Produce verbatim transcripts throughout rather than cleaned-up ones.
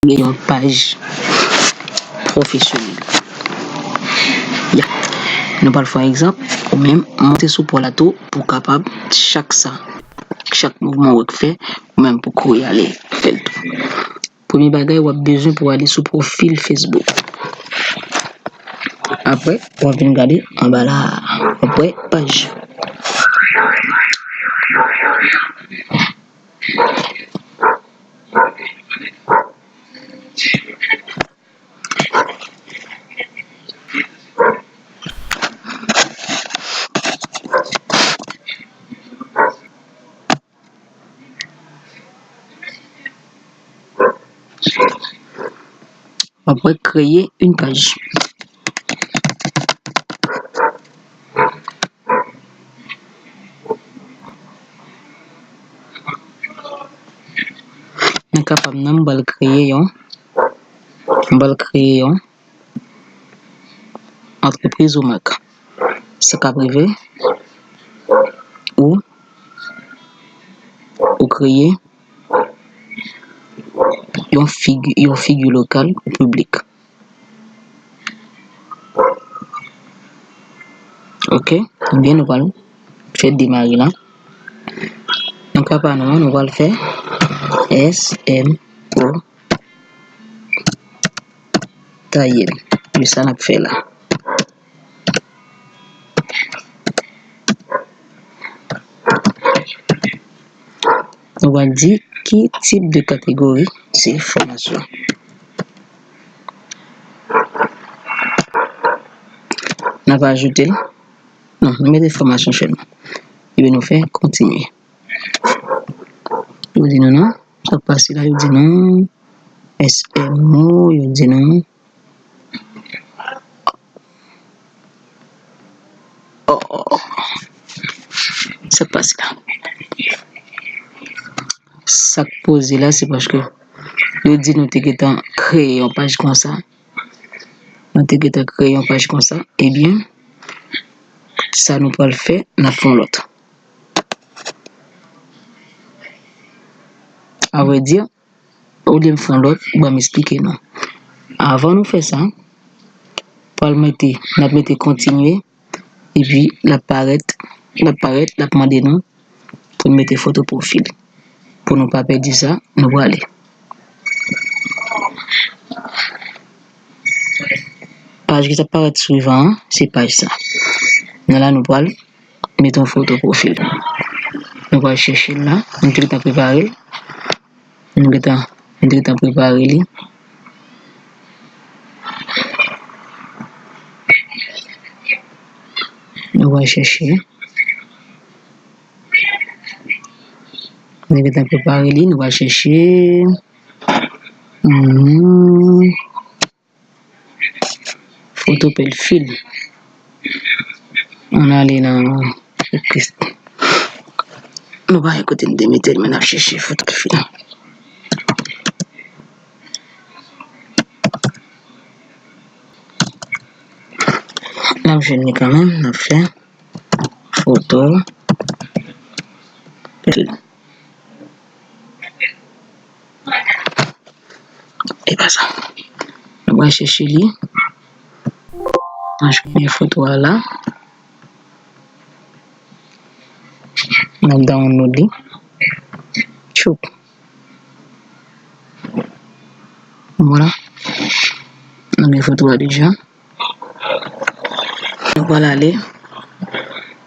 Yon paj pwofesyonèl. Ya. Nou pral fè yon egzanp, ou menm, monte sou pa w la tou, pou w kapab, chak sa, chak mouvman w fè, ou menm pou kouri ale fè l tou. Premye bagay, w ap bezwen pou w ale sou pwofil Facebook. Apre, w ap vin gade anba la a. W ap wè paj. W ap wè créer une page. Mwen kapab nan, m pral kreye yon, m pral kreye yon antrepriz ou mak. Sa k ap rive, ou, ou kreye yon figi, yon figi lokal ou piblik. Ok, ebyen nou pral fè demare la. Nan ka pa nou an, nou pral fè S M O. Tayèl. Men sa n ap fè la. Nou pral di ki tip de kategori se fòmasyon. N ap ajoute l. Non, nou mete fòmasyon sèlman. Epi nou fè kontinye. Yo di nou non. Sa k pase la, yo di nou S M O, yo di nou. Oh, oh, oh. Sa k pase la? Sa k poze la, se paske yo di nou te gentan kreye yon paj konsa. Nou te gentan kreye yon paj konsa. Ebyen, sa nou pral fè, n ap fè yon lòt. Avrèdi, olye m fè yon lòt, ban m esplike nou. Avan nou fè sa, pral mete, n ap mete kontinye, epi l ap parèt, l ap parèt, l ap mande nou pou n mete foto pwofil. Pou nou pa pèdi sa, nou prale. Paj ki t ap parèt swivan an, se paj sa. Nan la, nou pral mete yon foto pwofil. Nou pral chèche l la. Nou te gentan prepare l. Nou gentan, nou te gentan prepare li. Nou pral chèche. Nou gentan prepare li. Nou pral chèche. Mhm. Foto pwofil. Ann ale nan, nou pa wè kote n te mete l, men n ap chèche foto pwofil la. N ap jwenn li kanmenm, n ap fè foto pwofil. E pa sa. Nou pral chèche li. Nan premye foto a la. N ap download li. Tchoup. Vwala. Nou gen foto a deja. Nou pral ale.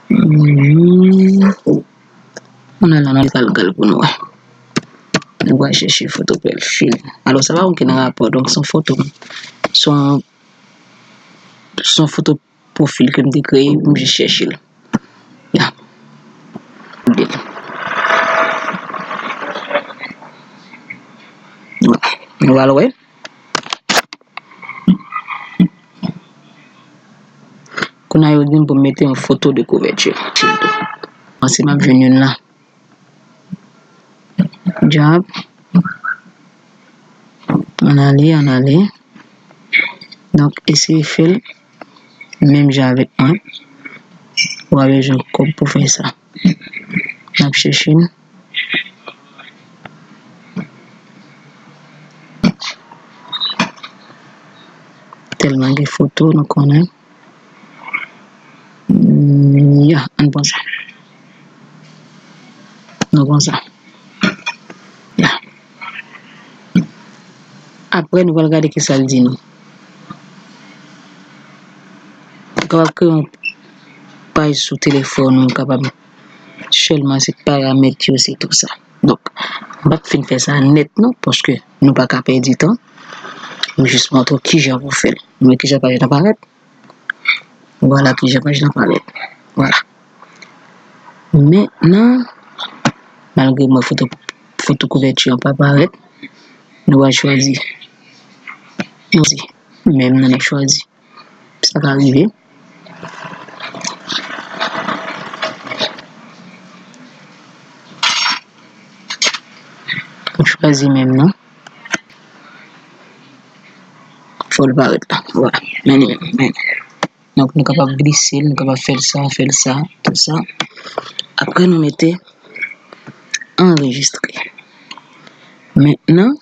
Hmm. Nou al nan legal pou nou wè. Nou pral chèche foto pwofil. Alò, sa pa gen okenn rapò. Donk, se yon foto. Se yon, se yon foto pwofil ke m te kreye pou m jis chèche l. Ya. Nou pral wè. Kounye a yo di m pou m mete yon foto de kouvèti. Panse m ap jwenn youn la. Job. Ann ale, ann ale. Donk, eseye fè l menm jan avèk mwen. Ou pa bezwen kòb pou fè sa. N ap chèche l. Tèlman gen foto, nou konnen. Mm, ya, ann pran sa. Nou pran sa. Ya. Apre, nou pral gade kisa l di nou. Ou kapab kreye yon paj sou telefòn ou, ou kapab sèlman se paramèt yo, se tou sa. Donk, m p ap fin fè sa nèt non, paske nou pa ka pèdi tan. M jis montre w kijan pou fè l. Nou wè kijan paj la parèt. Vwala kijan paj la parèt. Vwala. Mentnan, malgre mwen foto, foto kouvèti an pa parèt, nou va chwazi. Chwazi. Menm nan n ap chwazi. Sa ka rive. Ou chwazi menm nan. Fò l parèt la. Vwala. Men li menm. Men li. Donk, nou kapab glise l, nou kapab fè l sa, fè l sa, tou sa. Apre, nou mete anrejistre. Mentnan,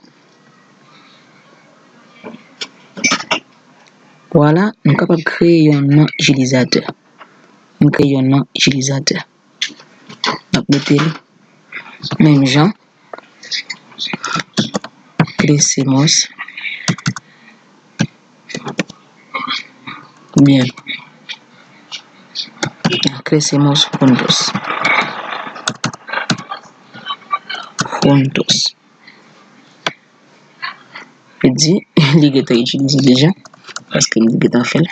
vwala, nou kapab kreye yon non itilizatè. Nou kreye yon non itilizatè. N ap mete l menm jan. Clesemos. Oubyen Clesemos Juntos. Juntos. Li di, li gentan itilize deja, paske m gentan fè l.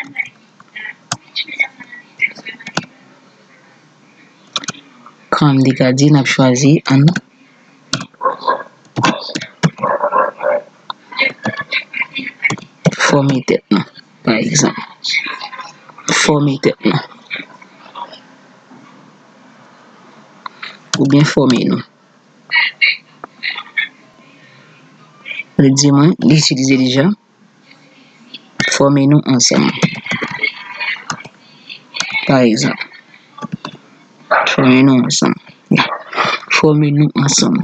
Kòm li ka di, n ap chwazi ann fòme tèt nou, pa egzanp. Fòme tèt nou. Oubyen fòme nou. Li di mwen, li itilize deja. Fòme nou ansanm. Pa egzanp. Fòme nou ansanm. Fòme nou ansanm.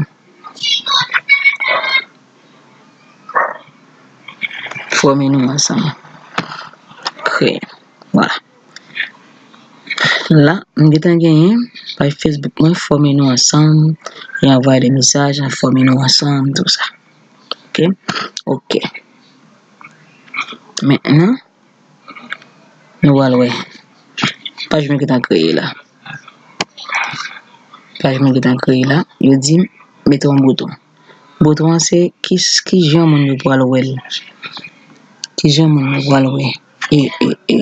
Fòme nou ansanm. Kreye. Vwala. La, m gentan genyen paj Facebook mwen, fòme nou ansanm, e anvoye de mesaj, fòme nou ansanm, tou sa. Ok? Ok. Mentnan, nou pral wè. Paj mwen gentan kreye la. Paj mwen gentan kreye la. Yo di m mete yon bouton. Bouton an se ki, ki jan moun yo pral wè l. Ki jan moun yo pral wè. E, e, e,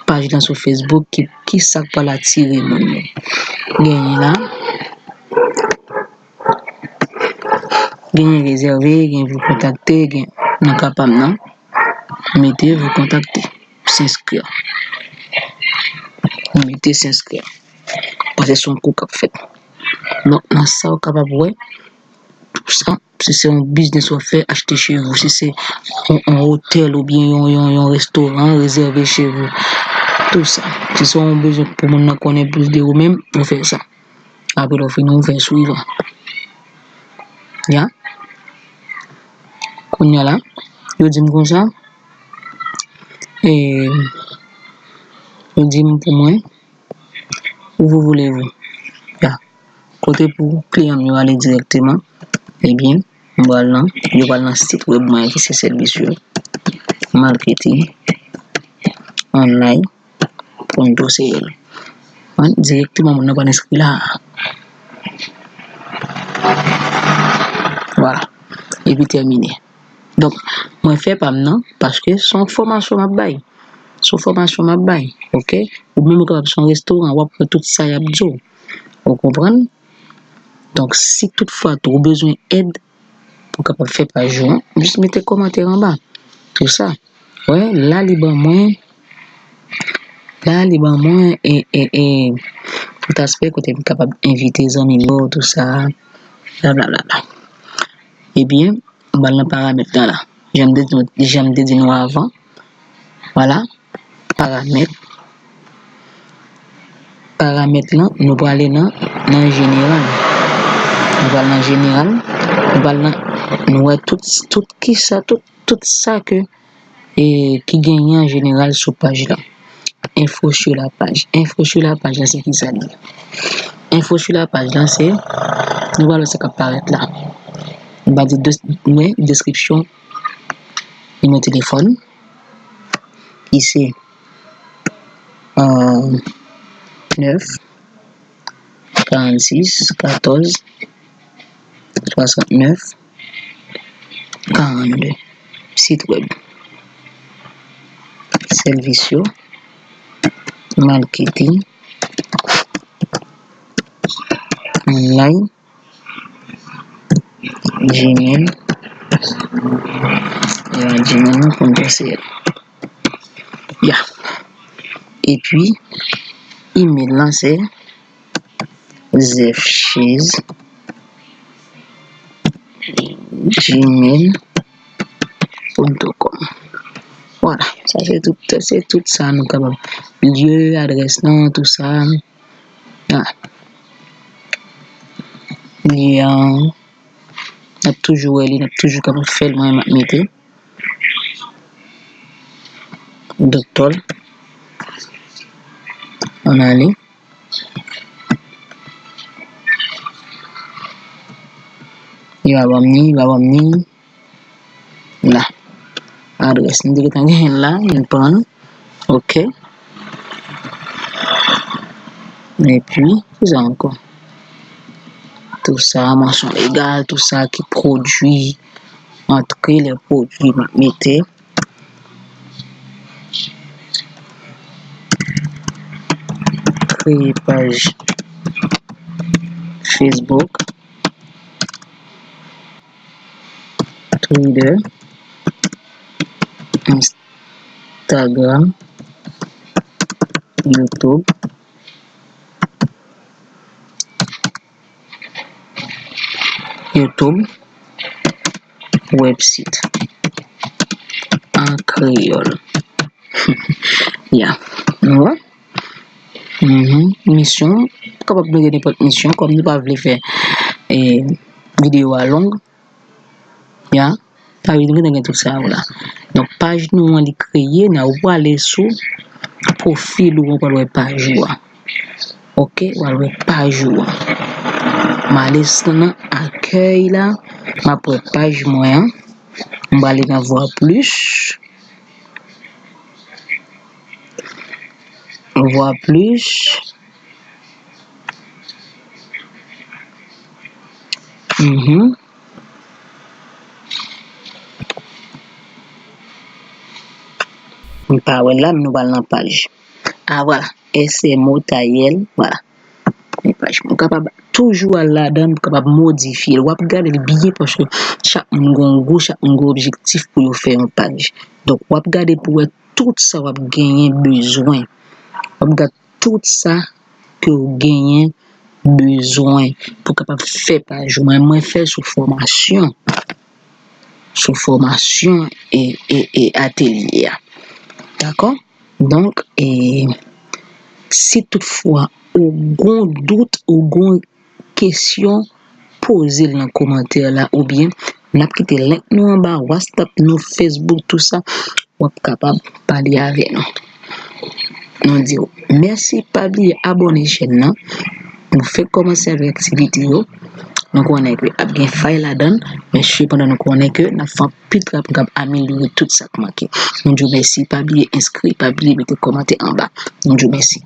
paj lan sou Facebook, ki, ki sa k pral atire moun yo. Genyen la. Genyen rezève, genyen pou kontakte, gen nan ka pa m nan. Mete vous contacter. S'inscrire. Mete s'inscrire. Paske se yon kou k ap fèt. Donk, nan sa ou kapab wè, tou sa, si se yon biznis w ap fè, achte chez vous. Si se yon, yon otèl oubyen yon, yon, yon restoran, rezève chez vous. Tou sa. Si se yon bezwen pou moun nan konnen plis de ou menm, ou fè sa. Apre lè w fini, ou fè swivan. Ya. Kounye a la, yo di m konsa, e, yo di m pou mwen, où vous voulez-vous. Ya. Kote pou kliyan m yo ale dirèkteman, ebyen, m pral nan, yo pral nan sit wèb mwen ki se sèvis yo. Marketing online. Punto C L. Mwen, dirèkteman, moun nan pral enskri la. Vwala. Epi tèmine. Donk, mwen fè pa m nan, paske se yon fòmasyon m ap bay. Se yon fòmasyon m ap bay, ok? Ou menm ou kapab se yon restoran, w ap wè tout sa y ap di w. Ou konprann? Donk, si toutfwa tou ou bezwen èd, pou w kapab fè paj ou an, jis mete kòmantè anba. Tou sa. Wè, la li ban mwen, la li ban mwen, e, e, e, tout aspè kote m kapab envite zanmi m yo, tou sa, bla, bla, bla, bla. Ebyen, m al nan paramèt la, la. Jan m te di nou, jan m te di nou avan, vwala. Paramèt. Paramèt lan, nou prale nan, nan jeneral. Nou pral nan jeneral, nou pral nan, nou wè tout, tout kisa, tout, tout sa ke e, ki genyen an jeneral sou paj la. Info sur la page. Info sur la page la, se ki sa l ye? Info sur la page la, se, nou pral wè sa k ap parèt la. Nou pral di des-, men deskripsyon, nimewo telefòn, ki se, euh, nèf, karannsis, katòz, swasantnèf, karannde. Sit wèb. Sèvis yo. Marketing. Online. Gmail. Ya, Gmail nou konn pase. Ya. Epi, email lan se Zef Chiz, gmail ponto com. Vwala, sa se tout, se tout sa nou kapab. Lye, adrès lan, tout sa. Ah. Lye an, n ap toujou wè li, n ap toujou kapab fè l, mwen, m ap mete. Doktò l. Ann ale. Yo a ban m ni, yo a ban m ni. La. Adrès. Nou te gentan genyen l la, nou pran l. Ok. Epi, kisa ankò? Tout sa, mention légale, tout sa ki pwodui, antre lè pwodui, m ap mete. Kreye paj Facebook, Twitter, Instagram, YouTube, YouTube, website an kreyòl. Ya. Nou wè? Mhm. Misyon, kapab mete nenpòt misyon, kòm nou pa vle fè, eh, videyo a long. Ya. Sa vle di nou gentan gen tout sa yo la. Donk, paj nou an li kreye, n a ou prale sou pwofil ou, ou pral wè paj ou a. Ok, ou pral wè paj ou a. M ale nan akèy la, m ap wè paj mwen an. M prale nan voir plus. Voir plus. Mhm. M pa wè l la, men nou pral nan paj. Ah, vwala. S M O Tayèl, vwala. Men paj. Ou kapab toujou al ladan l, ou kapab modifye l. W ap gade l byen paske chak moun gen yon gou, chak moun gen yon objektif pou yo fè yon paj. Donk, w ap gade pou wè tout sa w ap genyen bezwen. W ap gade tout sa ke w genyen bezwen pou kapab fè paj ou. Mwen, mwen fè sou fòmasyon, sou fòmasyon e, e, e atelye a. Dakò? Donk, e, si toutfwa ou gon dout, ou gon kesyon, poze l nan kòmantè la oubyen n ap kite link nou anba, WhatsApp nou, Facebook, tout sa, w ap kapab pale avè nou. Nou di w mèsi, pa bliye abòne chèn nan. Nou fèk kòmanse avèk aktivite yo. Nou konnen ke ap gen fay ladan l, men sepandan nou konnen ke n ap fè anpil travay pou n kab amelyore tout sa k manke. Nou di w mèsi, pa bliye enskri, pa bliye mete kòmantè anba. Nou di w mèsi.